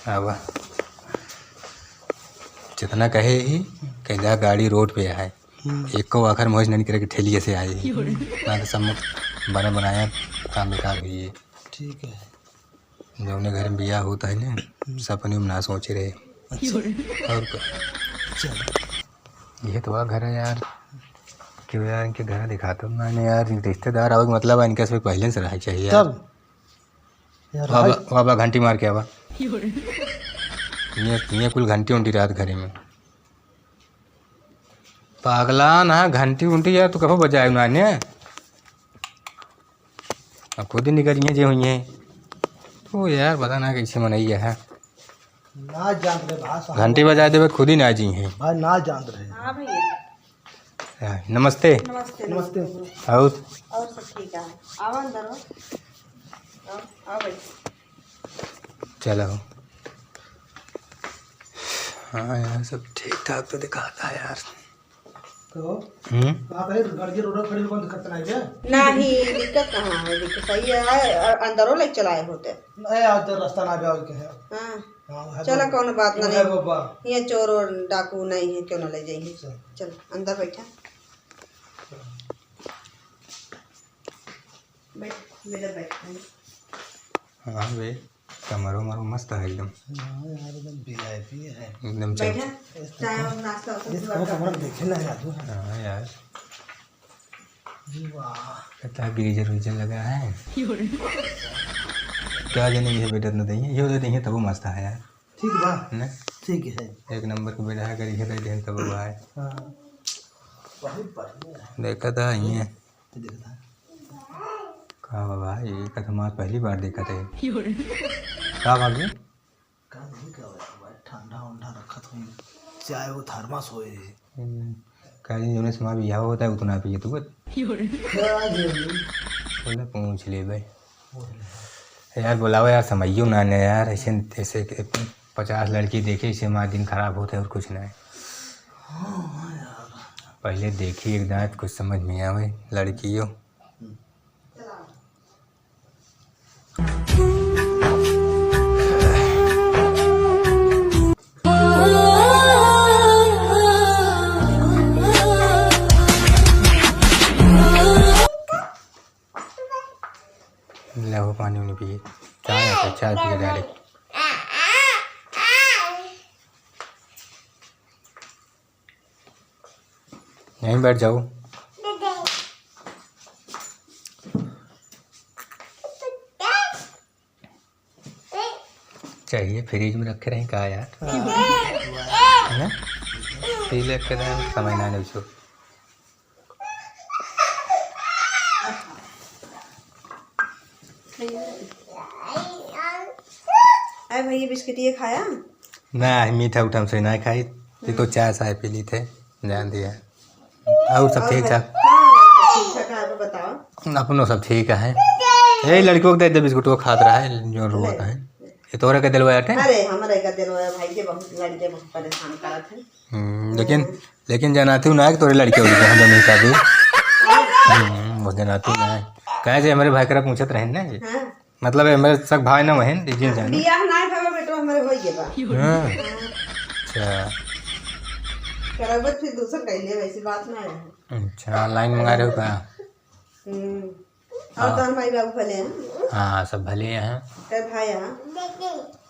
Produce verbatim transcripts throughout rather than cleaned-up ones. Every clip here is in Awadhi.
आवा। जितना कहे ही, कह जा गाड़ी रोड पे आए। हम्म। एको आखर मोहिश नहीं करे कि ठेलिए से आए ही। ना तो सब बना बनाया काम बेकार हुई है। ठीक है। जौने घर में बियाह होता है ना, हम्म। सब अपनी ना सोचे रहे। अच्छा। और का? चल। ये तो वह घर है यार। क्यों यार, इनके घर दिखाता हूँ मैंने यार, रिश्तेदार आओगे, मतलब इनके से पहले से रहना चाहिए यार। तब? यार, बाबा, भाई। बाबा घंटी मार के आवा। ये, ये कुल घंटी उंटी रात घरे में। पागला ना, घंटी उंटी यार, तू कबो बजाए ना ने? अब खुद ही निकल गए जे हुई हैं। तो यार, पता ना कैसे मनई है। ना जानत रहे भाषा। घंटी बजाए देबे, खुद ही ना जी हैं। भाई, ना जानत रहे। हाँ भैया। हाँ, नमस्ते। नमस्ते, नमस्ते। नमस्ते। और? और सब ठीक है। आओ अंदर हो। आओ, आओ भाई। चलो। हाँ यार, सब ठीक ठाक तो दिखाता है यार। तो हम्म? कहाँ पे है? गाड़ी रोड पर खड़ी बंद करता है क्या? नहीं, दिक्कत कहाँ है? दिक्कत सही है, अ-, अंदरों ले चलाए होते। नहीं, आज तो रास्ता ना जाओ के है। हाँ। हाँ, है चला, बाबा। कौनो बात ना, वो है नहीं। बाबा। ये चोर और डाकू नहीं है, क्यों ना ले जाइए। चल। चल, अंदर बैठा। बैठ, मेरे बैठ। हाँ बे, कमरो मरो मस्त है एकदम। हाँ यार, एकदम V I P है। एकदम चल। बैठा, चाय और नाश्ता होता है, इसको कमरा देखे ना यार। हाँ यार। वाह। कितना गीजर वीजर लगा है। क्या जाने ये बेड न देंगे, ये दे देंगे तब मस्त है यार। ठीक बा। ने? ठीक है। एक नंबर के बेड है, अगर ये दे दें तब बा है। हाँ। बहुत बढ़िया है। देखा था ये। तो देखा था। का बा भाई, ये का तो हमार पहली बार देखा था ये। का भाभी? का नहीं का भाई, ठंडा उंडा रखत होई, चाहे वो थर्मस होए। हम्म, का जी, जौने समय बियाह होता है, उतना पिए तू बस। का जी? बोले, पूछ ले भाई। बोल ले। यार, बुलाओ यार, समझियो ना, ना यार, ऐसे, ऐसे के पचास लड़की देखे, इससे हमारा दिन खराब होता है और कुछ नहीं। हाँ यार। पहले देखी एक दांत, कुछ समझ में आवे लड़कियों। हम्म। ले हो पानी उनी पिए। चाय आता है, चाय पिए direct। यहीं बैठ जाओ। चाहिए फ्रिज में रखे रहे का यार? हाँ। है ना? पी ले के रहे, समय ना नहीं उसको। अरे भैया, बिस्किट ये खाया? ना, मीठा उठा हमसे ना खाई। ये तो हम्म। चाय साय पी ली थे, जान दिया। और सब और ठीक भाई, ठाक? हाँ, सब ठीक ठाक है, आप बताओ। अपनो सब ठीक है। यही लड़कियों को दे दे बिस्कुट, वो खात रहा है, जो ले। रोवत है। ये तोहरे के दिलवा आटे? अरे, हमरे का दिलवा भाई के बहुत लड़के बहुत परेशान करत हैं। हम्म, लेकिन, हम्म। लेकिन जनाती हूँ ना कि तोरे लड़के उड़के हैं, जमीन का भी। हम्म, वो जनाती हूँ ना। कहे जे हमरे भाई करा पूछत रहे ना जी। हाँ। मतलब, हमरे सक भाई ना वहन, लेकिन जाने। बियाह ना भवा बेटो, हमरे होई गए बा। हाँ। हाँ। अच्छा। करबत फिर दूसर कइले, वैसी बात ना है। अच्छा, online मंगा रहे हो का? हम्म। और हाँ। तोहर माई बाबू भले हैं? हाँ, सब भले हैं। कै भाई हैं?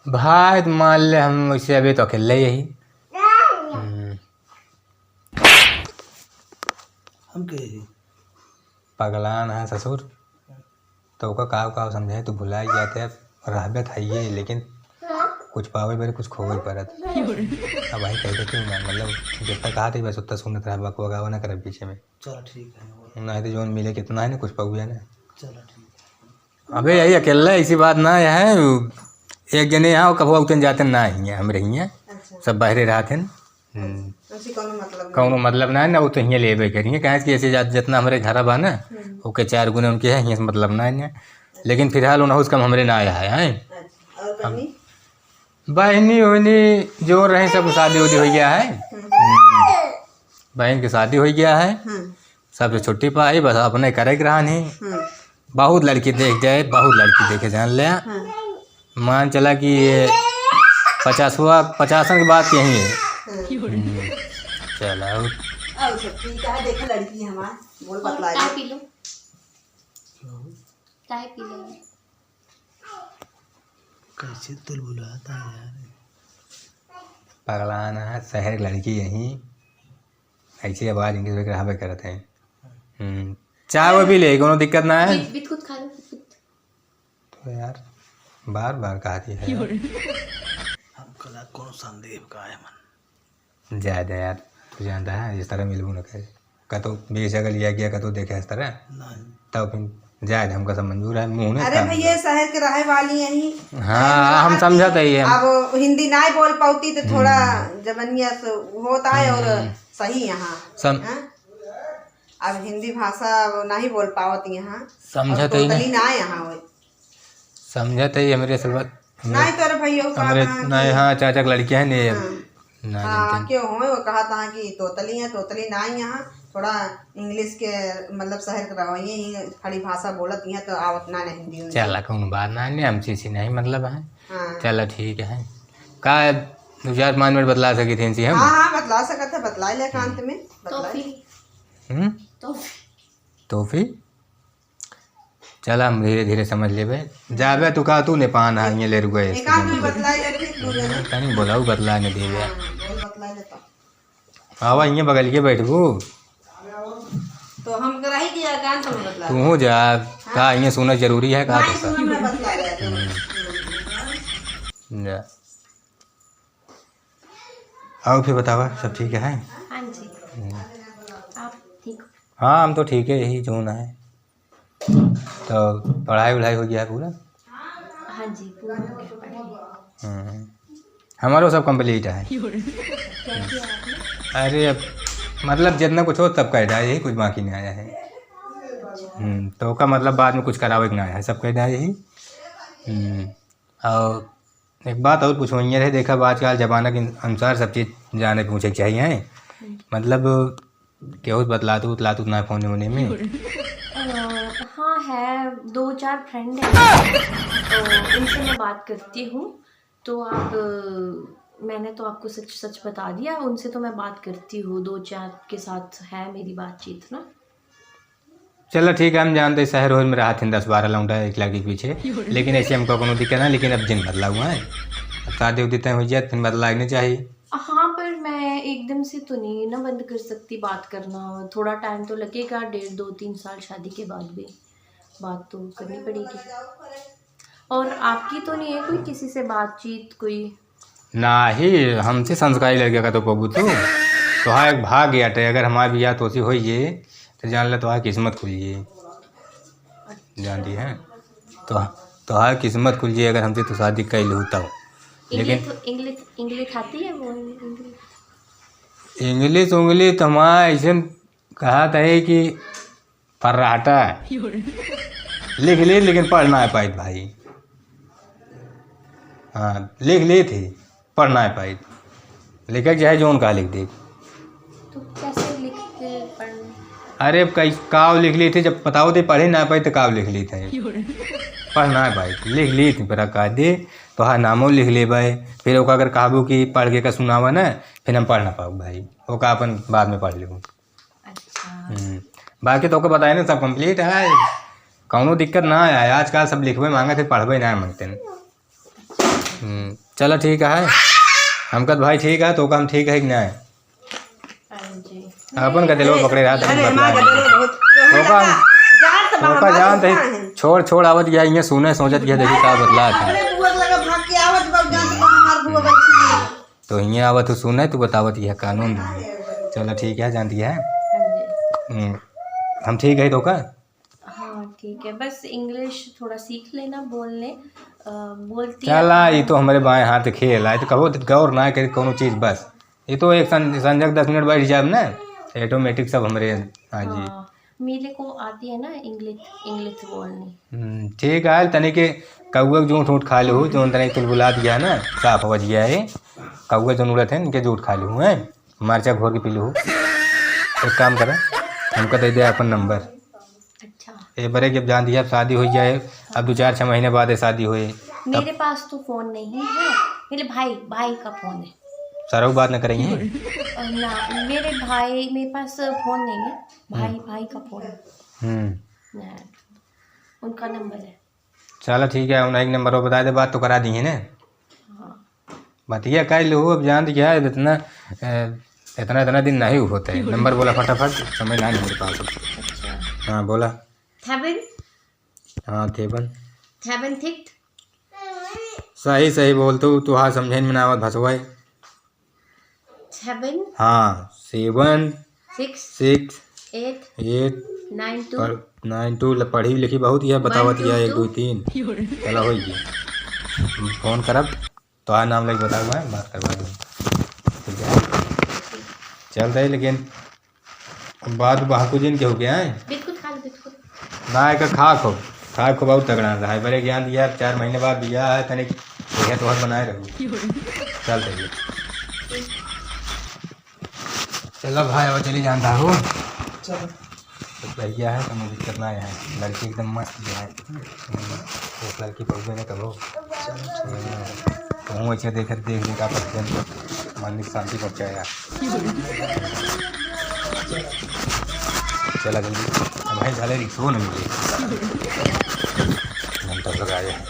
भाई तो मान ले, हम वैसे अभी तो अकेले ही। हम्म। हम के ही? पगलान है ससुर। तो ओका का, का समझाए, तू भुला ही जाते, अब रहबे त हइये, लेकिन कुछ पावे बेर कुछ खोवे परत। अब भाई कह देते हैं, मतलब, जितना कहा था, बस उतना सुनत रहा, बकबकावा ना करे पीछे में। चलो, ठीक है, वो नहीं तो जोन मिले कितना है ना, कुछ पावे ना। चलो, ठीक है। अबे, यही अकेला, ऐसी बात ना है। एक जने यहाँ, वो कबो उतन जाते ना ही हैं, हम रही हैं। अच्छा। सब बाहरे रहत हैं। हम्म। उनसे कौनो मतलब नहीं। कौनो मतलब ना है, ना वो तो हियाँ लेबे करिए, काहे कि ऐसे जात जितना हमरे घर बा ना, हम्म। ओके चार गुने उनके है, हियाँ से मतलब ना है। लेकिन फिलहाल उनहु से कम हमरे ना आया है, हैं? अच्छा। और अब बहनी? बहनी उहनी जो रहे, सब शादी उदी हो गया है। हम्म। हम्म। बहन की शादी हो गया है। हम्म। सबसे छुट्टी पाई, बस अपने करे के रहन ही। हम्म। बहुत लड़की देख जाए, बहुत लड़की देखे जान ले। हम्म। मान चला कि ये पचासवा, पचासन के बाद के ही है। हाँ। हम्म, चला, और और सब ठीक है, देखा लड़की हमार, बोल और बतला चाय दे। पी लो। चाय पी लो। कैसे तुलबुलाता है यार? पगलाना है, शहर की लड़की यहीं, ऐसी आवाज इनकी सुन के रहबे करत है। हम्म, चाय वो भी ले, कोनो दिक्कत ना है। बित, बित खुद खा लो, बित, बित। तो यार, बार बार कहती है यार। हमका लाग कोनो संदेह का है मन। जाए दे यार, तू जानता है, इस तरह मिलबो न करे। कतो बीस जगह लिया गया, कतो देखे इस तरह। नहीं। तब फिर जाए दे, हमका सब मंजूर है, मुंह नहीं अरे काम भैया, करो। शहर के रहे वाली यहीं। हाँ, हम समझत है ये। अब हिंदी नहीं बोल पाती तो थोड़ा हम्म। जबनिया से होता है और हम्म। सही यहाँ। सम- हाँ? अब हिंदी भाषा अब नहीं बोल पावत यहाँ। समझत अब है ना। तोतली ना यहाँ होए। समझत है ये हमरे असल बात। नहीं तोरे भैया को हमरे, कहता है नहीं, कि हाँ, चाचा के लड़कियाँ हैं ने, हाँ। ना हाँ, जानते हैं। क्यों होए, वो कहता है कि तोतली है, तोतली ना आई यहाँ, थोड़ा English के, मतलब, शहर के रहो, ये, ये खड़ी भाषा बोलत यहाँ, तो आवत ना, नहीं हिंदी उंदी। चला, कौन बात ना, नहीं, हमसे इसी नहीं मतलब है। हाँ। चला, ठीक है। का दो चार पाँच मिनट बतला सकी थे इनसे हम? हाँ, हाँ, बतला सकत है, बतला ले एकांत में, बतला ले। तोफी। हम्म? तोफी। तोफी? चला, हम धीरे धीरे समझ लेबे। जाबे तू का, तू नेपान है, ये ले रुके। एकांत में बतला ले, ठीक हो जाए। तनी बोलाऊ, बतला नहीं देबे। हाँ, बोल, बतला ले तो। आवा, ये बगल के बैठबू। तो हम कराही कि एकांत में बतला ले। तू हो जा, हाँ? का ये सुना जरूरी है, का नहीं, तो का? सुना मैं बतला ले। हम्म। जा। और फिर बतावा, सब ठीक है? हाँ जी। हम्म। आप ठीक हो? हाँ, हम तो ठीक है, यही जौन है। तो पढ़ाई वढ़ाई हो गया है पूरा? हाँ जी, पूरा हो गया पढ़ाई। हम्म। हमारो सब complete है। क्या किया आपने? अरे, अब मतलब जितना कुछ हो, सब कर डाले, यही कुछ बाकी नहीं आया है। हम्म, तो का मतलब बाद में कुछ करावे के ना आया है, सब कर डाले यही। हम्म, और एक बात और पूछो, ये रहे, देखा, अब आजकल जमाना के अनुसार सब चीज जाने पूछे के चाहिए, हैं? हम्म। मतलब, केहू से बतलातू, उतलातू ना फोन वोने में? अ, हाँ, है, दो चार friend हैं, तो उनसे मैं बात करती हूँ। तो आप, मैंने तो आपको सच, सच बता दिया, उनसे तो मैं बात करती हूँ, दो चार के साथ है मेरी बातचीत ना। चला ठीक है, हम जानते हैं शहर ओहर में रहत हैं दस बारह लौंडा एक लड़की के पीछे, लेकिन ऐसे हमको कोनो दिक्कत ना, लेकिन अब जिन बदला हुआ है, अब शादी उदी तय हो जाए, फिर बदला नहीं चाहिए। हाँ, पर मैं एकदम से तो नहीं ना बंद कर सकती बात करना, थोड़ा time तो लगेगा, डेढ़, दो, तीन साल शादी के बाद भी बात तो करनी पड़ेगी। और आपकी तो नहीं है कोई किसी से बातचीत, कोई? नाही, हमसे संस्कारी लड़का का तो पबू तू। तोहार एक भाग्य अटे, अगर हमार बियाह तोसी होई जे, तो जान ले तोहार किस्मत खुल जे। जानती है? तो, तोहार किस्मत खुल जे अगर हमसे तू शादी कइलू तब। लेकिन English, English, English आती है वो English? English, English तो हमार ऐसे कहा था कि फर्राटा। लिख ली, लेकिन पढ़ ना पाइत भाई। हाँ, लिख ली थी, पढ़ ना पाइत। लिखे के चाहे जौन कहा लिख दे। तो कैसे लिख के पढ़? अरे, अब कई, काव लिख ली थी, जब बताओ थे पढ़े ना पाइत, तो काव लिख ली थी। पढ़ ना पाइत, लिख ली थी, पर कह दे, तोहार नामो लिख लेबै। फिर ओका अगर कहबू कि पढ़ के का सुनावा ना, फिर हम पढ़ ना पाऊ भाई। ओका अपन बाद में पढ़ लेबू। अच्छा। हम्म, बाकी तोके बताए ना, सब complete है, कौनो दिक्कत ना है। आजकल सब लिखबे मांगत है, पढ़बे ना मांगते हैं। हम्म, चलो ठीक है, हम कहत भाई ठीक है, तोका हम ठीक है कि ना है? हाँ जी। अपन का दिलवा पकड़े रहा, अरे, बतला हमार नहीं। गदेलो बहुत, तोका हम, जान तो तोका हमार जानते हैं, है। छोड़, छोड़, आवत गया, ये सुने, सोचत गया, देखी का बतला था। अपने बुआ के लगे भाग के आवत बा, जान तो हमार बुआ बैठी है। तो हियाँ आवत हो सुने, तू बतावत यह कानून है। चलो ठीक है, जानती है। हाँ जी। हम्म, हम ठीक है तो का? हाँ, ठीक है, बस English थोड़ा सीख लेना बोलने, अ, बोलती चला, है। ये तो हमारे बाएं हाथ के खेल है, तो कहो तो गौर ना करे कोनो चीज बस। ये तो एक सं-, संजग दस मिनट बैठ जाए ना, automatic सब हमारे आ जी। हाँ। मेरे को आती है ना English, English बोलनी। हम्म, ठीक है, तनी के कौआ के जूठ उठ खा लेहू, जौन तनी तुलबुलात गया ना, साफ हो गया है। कौआ जौन उड़त है, इनके जूठ खा लेहू, हैं? मरचा घोर के पी लेहू। एक काम करा, हमका दे दे अपन नंबर। अच्छा। ए बरे जब जान दिया, अब शादी हो जाए, अब दो चार छह महीने बाद ये शादी होए, तब मेरे पास तो फोन नहीं है। मेरे भाई, भाई का फोन है। सारा वो बात ना करेंगे। अ, ना, मेरे भाई, मेरे पास फोन नहीं है। भाई, हम्म। भाई का फोन है। हम्म। ना, उनका नंबर है। चला ठीक है, उन्हें एक नंबर वो बता दे, बात तो करा दी है ना। हाँ। बतिया कर लो, अब जान क्या है, इतना, अ, इतना, इतना दिन नहीं होता है। नंबर बोला फटाफट, समय ना नहीं मेरे पास। अच्छा। हाँ, बोला। Seven। हाँ, सेवन। Seven six। सही, सही बोल तू, तू हाँ समझे में ना आवत भसवाई। Seven। हाँ, seven six six eight eight nine two। पर nine two ल-, पढ़ी लिखी बहुत ही है, बतावत one two two। या एक, दो, तीन। चला, हो गया। फोन करब, तो आ नाम लेके बता हुआ है, बात करवा दूँ। ठीक है, चल रही, लेकिन बात बहकू जिन के हो गया है। बिस्कुट खा लो, बिस्कुट। ना, एकर खा खो, खा खो बहुत तगड़ा रहा है। बड़े ज्ञान दिया, चार महीने बाद दिया है, तनिक सेहत वहत बनाए रहू। चल, चलिए। चलो भाई, अब चली जानता हो। चलो। तो भैया है, तो मुझे दिक्कत ना है। लड़की एकदम मस्त जो है। हम्म, एक लड़की बहुए ने कहो। चलो, ठीक है। कहूँ ऐसे देख, देख, देख, आप एकदम मन में शांति पहुँचाया। चला जल्दी। अब भाई, साले रिक्शो नहीं मिले। घंटा लगा है।